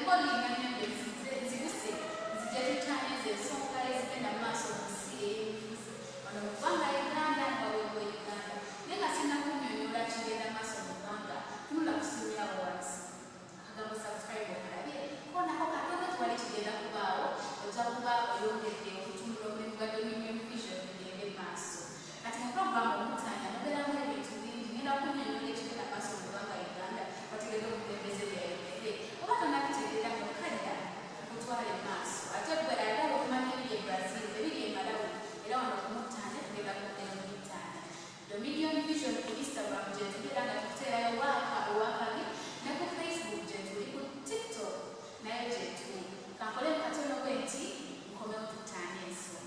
Nkolinga nnyo nzibuse nzije tutanize ensonga ezigenda mu maaso mu nsi ey'obufuzi wano mu ggwanga Uganda ne wabweru wa Uganda. Naye nga sinnakunnyonnyola kigenda maaso mu ggwanga, tunula ku ssimu yawo wansi akagambo subscribe okalabye koonako katono, tewali kigenda kubaawo, ojja kuba oyongedde okutumbula omulimu gwa Dominion Vision gugende mu maaso. Kati mu puroguramu Omutaanya mubeeramu ebintu bingi. Ngenda kunnyonnyola ekigenda maaso mu ggwanga Uganda, wategedde omukulembeze byayogedde oba tonnabitegeera mu kadda kutwala maaso. Ate gwe ayagala okumanya ebiri e Brazil, ebiri e Malawi, era wano ku Mutaanya tugenda kuddera mu Mutaanya. Dominion Vision ku Instagram gye tuli era nga tukuteerayo waaka owakabi, ne ku Facebook gye tuli, ku TikTok nayo gye tuli. Kankole katono bwe nti nkomewo tutaanye ensonga.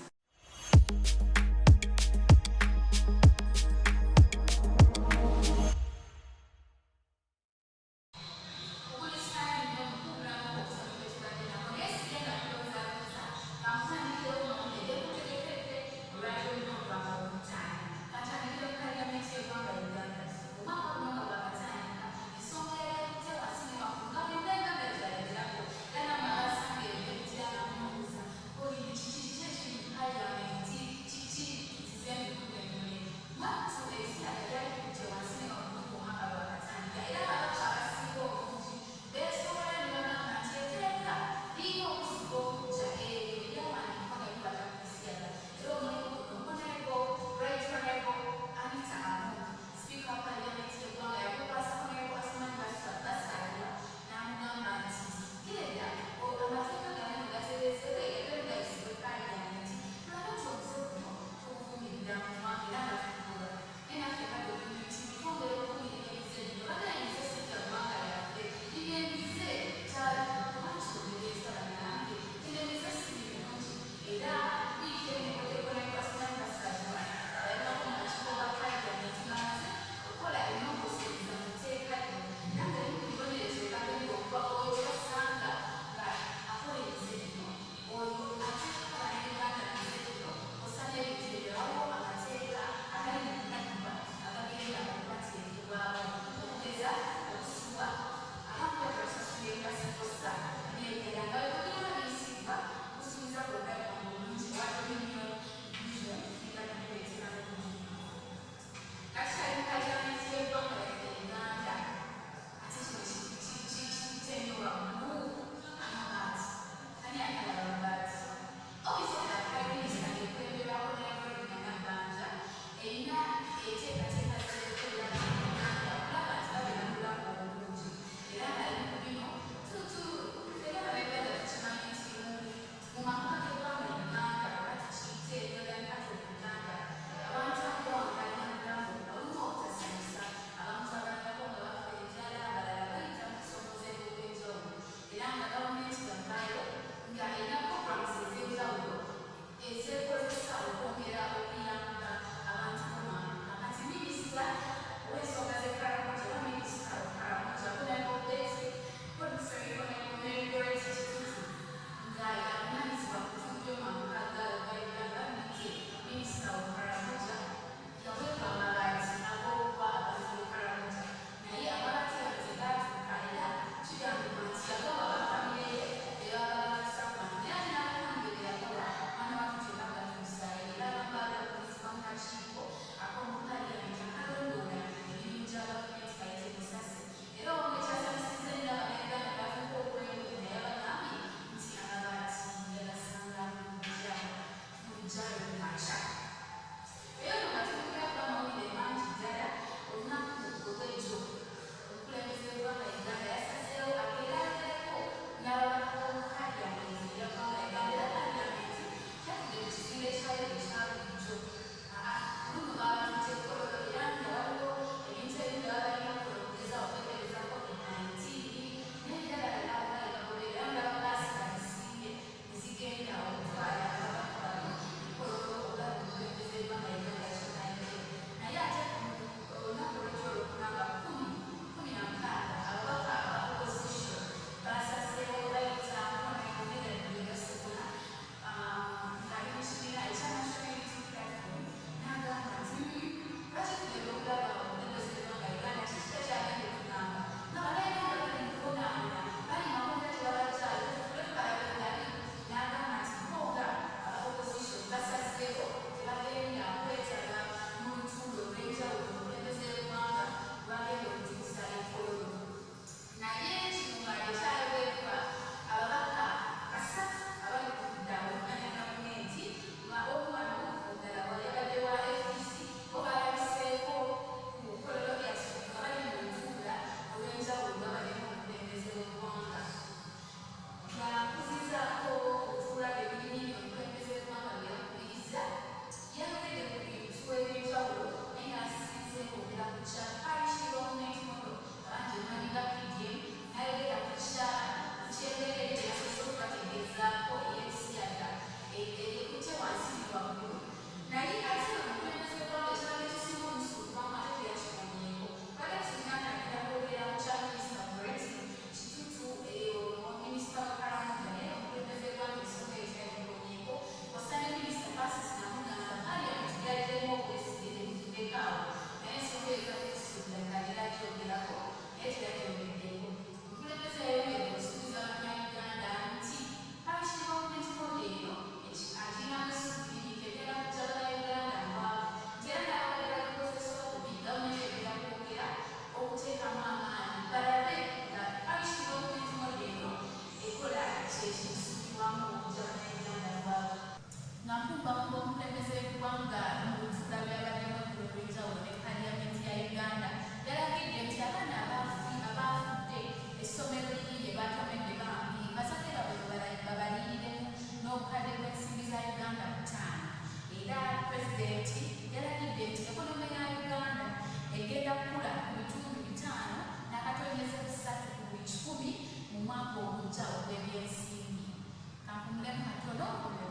Kampumulemu katono nkomewo.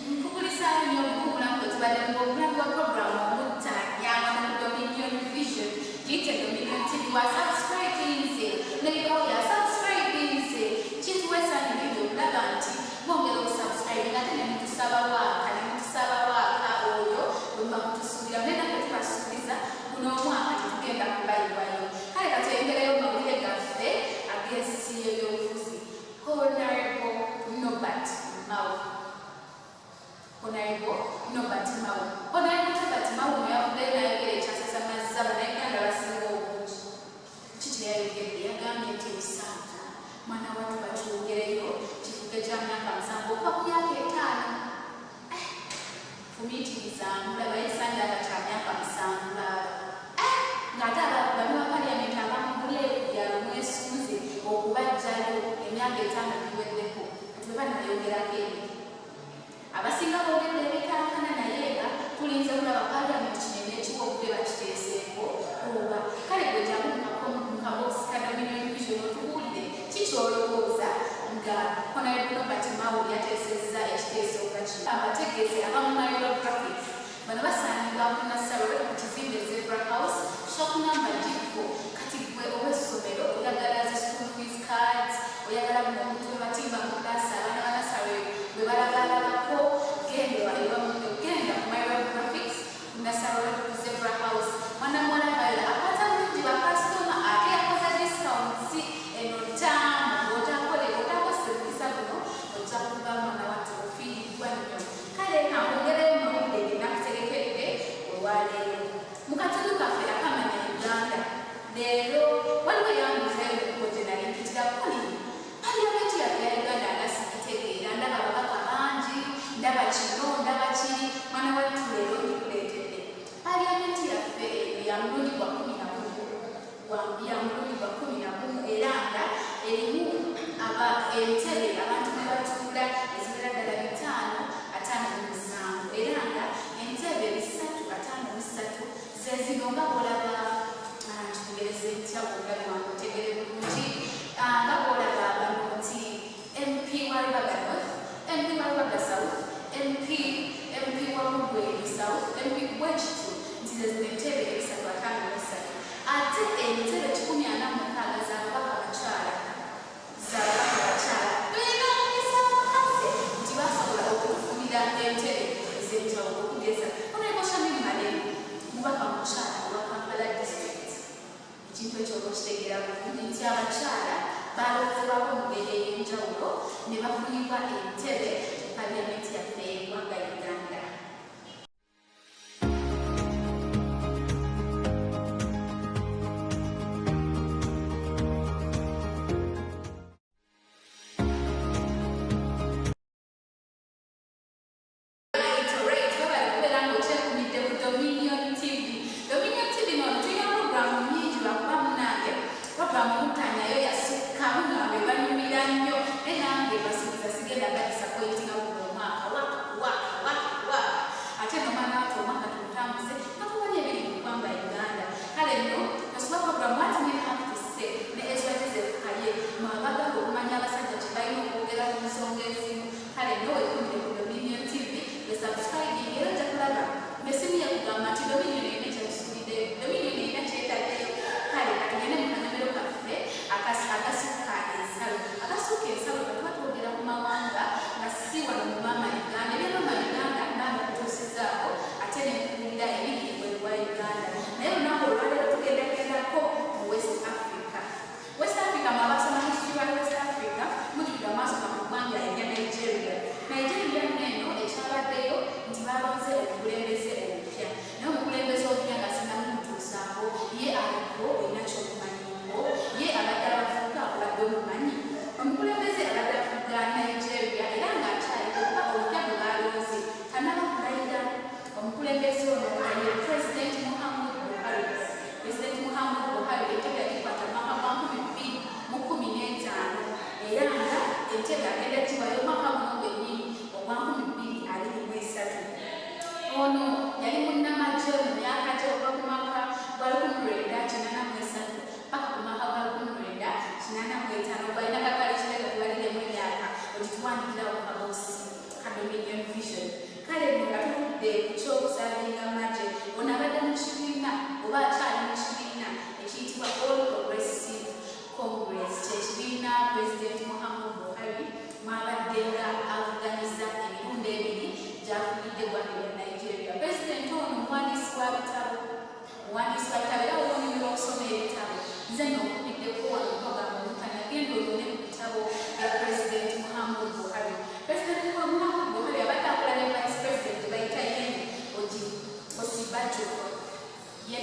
Nkukulisaayo nnyo obukuumulamu bwe tubadde mu obulamu bwa puroguramu omuttanya wano ku Dominion Vision. Giyite Dominion TV wa subscribinze nebibawo ya subscribinze kituwa essanyu lingi okulaba nti mwongera okusubscribinga ate ne mutusaba waaka ne mutusaba waaka oyo bwe muba mutusuubira naye naffe tubasuubiza guno omwaka tetugenda kubayiwayo. Kale katweyongereyo mu mawulire gaffe ag'ensi y'ebyobufuzi. Honorable Norbert Mao. Honorable Norbert Mao. Honorable Norbert Mao ono yavuddeyo n'ayogera ekyasasamazza Bannayuganda abasinga obungi. Ki kye yayogedde? Yagambye nti ebisanja mwana wattu bakyongereyo kifuuke kya myaka 70 okuva ku myaka 5. Fumiitirizaamu laba ekisanja nga kya myaka 70 baaba. Ng'ate bano ba parliament abamugulayo ku byalo mwesunze okubaggyayo emyaka 5 giweddeko kati bwe banaayogerako ebyo. Abasinga boogedde ebikankana naye nga tulinze kulaba parliament kino eneekiwa obudde bakiteeseeko oba. Kale gwe jangu mu kabokisi ka Dominion Vision otubuulire ki ky'olowooza nga Honorable Norbert Mao yateesezza ekiteeso nga kino. Abategeeze aba Mailo Graphics bano basangibwa ku Nasser Road ku kizimbe Zebra House shop number G4. Kati gwe ow'essomero oyagala zi school fees cards, oyagala buno obuntu bwe batimba mu class abaana ba Nasser bwe balabalabako, genda ewa genda ku Mailo Graphics ku Nasser Road ku Zebra House. Mwana muwala Viola akwata bulungi bakasitoma ate yakoze discounts eno ttaamu bw'otakole bw'otakozesa omukisa guno ojja kuba mwana wattu ofiiriddwa nnyo. Kale kankwongereyo mu mawulire ge nakutegekedde olwaleero. Mu katundu kaffe akamanya Uganda leero waliwo eyambuuzayo mu kkubo gye nali mpitira Pauline, Parliament yaffe eya Uganda nga sigitegeera, ndaba ababaka bangi, ndaba kino, ndaba kiri, mwana wattu leero ndikuleetedde. Parliament yaffe eno ya mulundi gwa 11 ya mulundi gwa 11 era nga erimu aba entebe abantu mwe batuula eziwera ddala 557 era nga entebe 353 ze zino nga bw'olaba nkitegereze ntya bw'olaba wange otegere bulungi nga bw'olaba bano nti MP wa Rubaga North, MP wa Rubaga South, MP wa Bugweri South, MP bwe kityo nti ze zino entebe 353 ate entebe 146 z'ababaka abakyala z'ababaka abakyala. Tulina omukisa abakazi nti basobola okutufunira entebe ez'enjawulo okugeza Honorable Shamim Malende mubaka mukyala owa Kampala District. Ekintu ekyo oba okitegeera bulungi nti abakyala balowoozebwako mu ngeri ey'enjawulo ne bafunibwa entebe mu parliament yaffe y'eggwanga Uganda. Webale kubeera ng'okyekumidde ku Dominion TV. Dominion TV nono tulina puroguramu nnyingi lwakuba munnange puroguramu mutanyayo yasukkamu nga bebanyumira nnyo naye nange basuubiza sigenda badisappointinga guno omwaka. Waka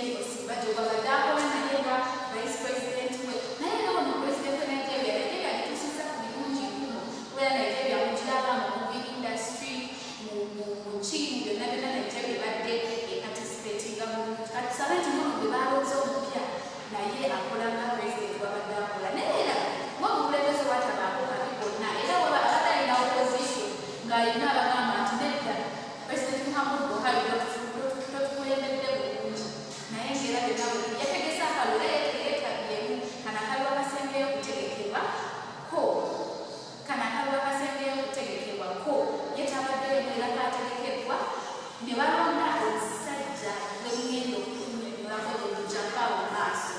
Yemi Osinbajo gwabadde akola naye nga vice president we. Naye era ono president we Nigeria, Nigeria agituusizza ku birungi nkumu, kubeera Nigeria mugiraba mu movie industry, mu ki, mu byonna byonna. Nigeria ebadde eparticipatinga bulungi. Katusabe nti muno gwe balonze omupya naye akola nga president wabadde akola. Naye era ngaomukulembeze watabaako kabi konna, era abadde alina opposition ng'alina abagamba nti nedda, President Muhammadu Buhari totukulembedde bulungi. Naye ngaera byonna bwe biri, yategese akalulu era yeetabyemu. Kano akalulu akasembyeyo okutegekebwa ko, kano akalulu akasembyeyo okutegekebwa ko ye tabaddeyo, era kategekebbwa ne balonda omusajja gwemugenda okunyonyolako gye mujjako awo mu maaso.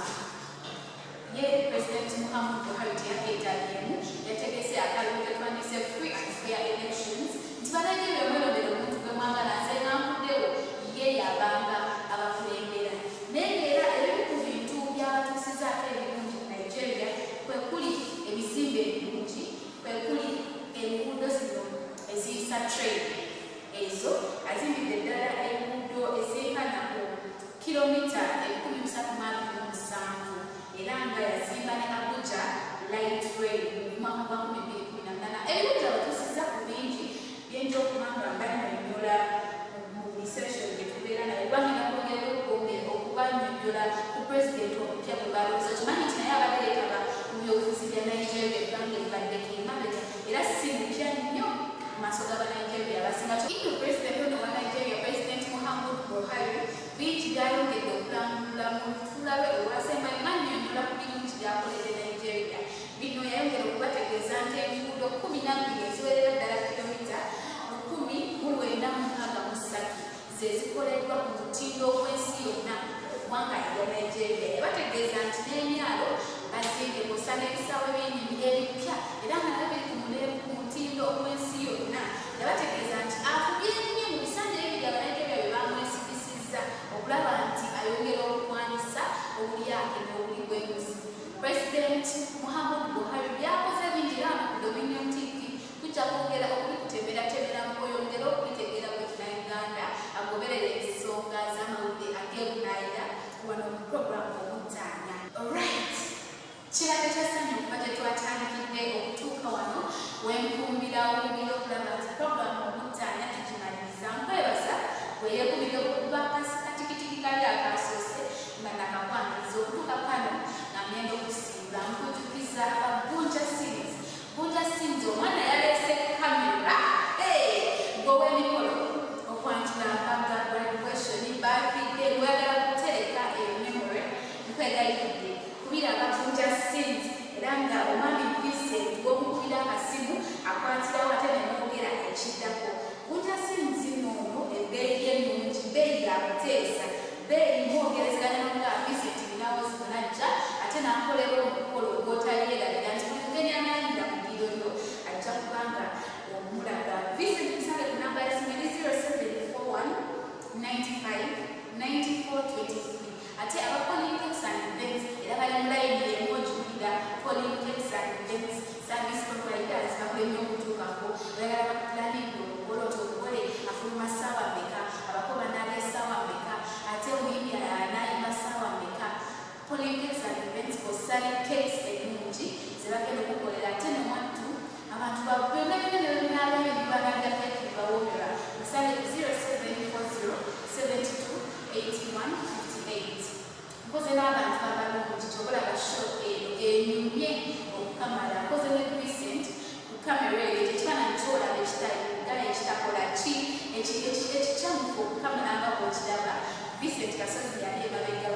Ye President Muhammadu Buhari teyakeetabyemu. Yategese akalulu ketwandise free and fair elections, nti Banigeria mwerondera omuntu gwe mwagala, nze nga nkuddewo ye yabanga abakulembera. Naye ngaera ebimu ku bintu byabatuusizaako ebirungi mu Nigeria kwe kuli ebizimbe ebirungi, kwe kuli enguudo zino eziyisa train. Ezo azimbidde ddala enguudo ezenkana ku kilomita 327, era nga yazimba ne Abuja Light Rail mu mwaka gwa 2018. Ebirungi abatuusiza ku bingi byenja okuba nga mbanyonnyola mu buli session gye tubeera naye, kubanga kwongera okwongera okubanyonnyola ku pulezidenti omupya bwe balowooza. Kimanyi nti naye abadde yeetaba mu byobufuzi bya Nigeria ebbanga eribaddeko emabega, era si mupya nnyo mu maaso g'Abanigeria abasinga. Ino pulezidenti ono wa Nigeria, President Muhammadu Buhari, bingi byayongedde okulambulula mu lutuula lwe olwasembayo ng'annyonnyola ku birungi by'akoledde Nigeria. Bino yayongera okubategeeza nti enguudo 12 eziwerera ddala kilomita 1963 ze zikoleddwa ku mutindo ogw'ensi yonna mu ggwanga erya Nigeria. Yabategeeza nti n'emyalo bazimbye kw'ossa n'ebisaawe by'ennyonyi ebipya, era nga nabyo biri ku mulembe, ku mutindo ogw'ensi yonna. Yabategeeza nti afubye nnyo mu bisanja ebibiri Abanigeria bye bamwesigisizza okulaba nti ayongera okulwanyisa obulyake n'obuli bw'enguzi. President Muhammadu Buhari byakoze bingi, era wano ku Dominion TV tujja kwongera okubikutemeratemeramu oyongere okubitegeera bwe Uganda agoberera ensonga z'amawulire ag'ebunaayira wano mu program Omutaanya. Alright, kibadde kyassanyu okuva gye twatandikidde okutuuka wano wenkumbira owubira okulaba nti program Omutaanya tugimaliriza. Nkwebaza bwe yeekubidde okuva katikitiki kali akasoose nga nakakwaniriza okutuuka kano nga ngenda okusiibula. Nkujukiza aba Gunja Seeds. Gunja Seeds, omwana yaleese kamera gwe w'emikolo, okwanjula, mbaga, graduation, birthday, weyagala kutereka ememory, nkwegayiridde kubira aba Gunja Seeds. Era nga omwami Vincent gw'omukubira akasimu akwatirawo ate nemwogera ekiddako. Gunja Seeds noono ebbeeyi ennungi, bbeeyi ya kuteesa, bbeeyi mwogerezeganya nomuga Vincent binawo zinajja ate nakolera omukolo gw'otaliyerabira, nti buli mugenyi anayingira mu ddiiro lyo ajja kubanga omulaga. Vincent musange ku namba yasimu eri 0741 95 94 23. Ate aba Pauline Cakes and Events era bali mu layini emu ogiwulira. Pauline Cakes and Events service providers bakulemye okutuukako. Oyagala bakuplanninga omukolo oti omugole afuluma ssaawa mmeka, abako banaalya ssaawa mmeka, ate omuyimbi anaayimba ssaawa mmeka, Pauline Cakes and Events osale cakes ennungi ze bagenda okukolera. Ate nowattu abantu byonna byonna ne bebinaalyayo bibanalya keki bibawoomera. Musale 0740 72 81 58. Nkoze n'abantu abalungi, kyobalaba show eno enyumye okukamala. Nkoze ne Vincent ku kamera eyo, ekyo ekifaananyi kyolaba ekitagala ekitakola ki ekikyamufu okukamala nga bwokiraba. Vincent Kasozi yali emabega.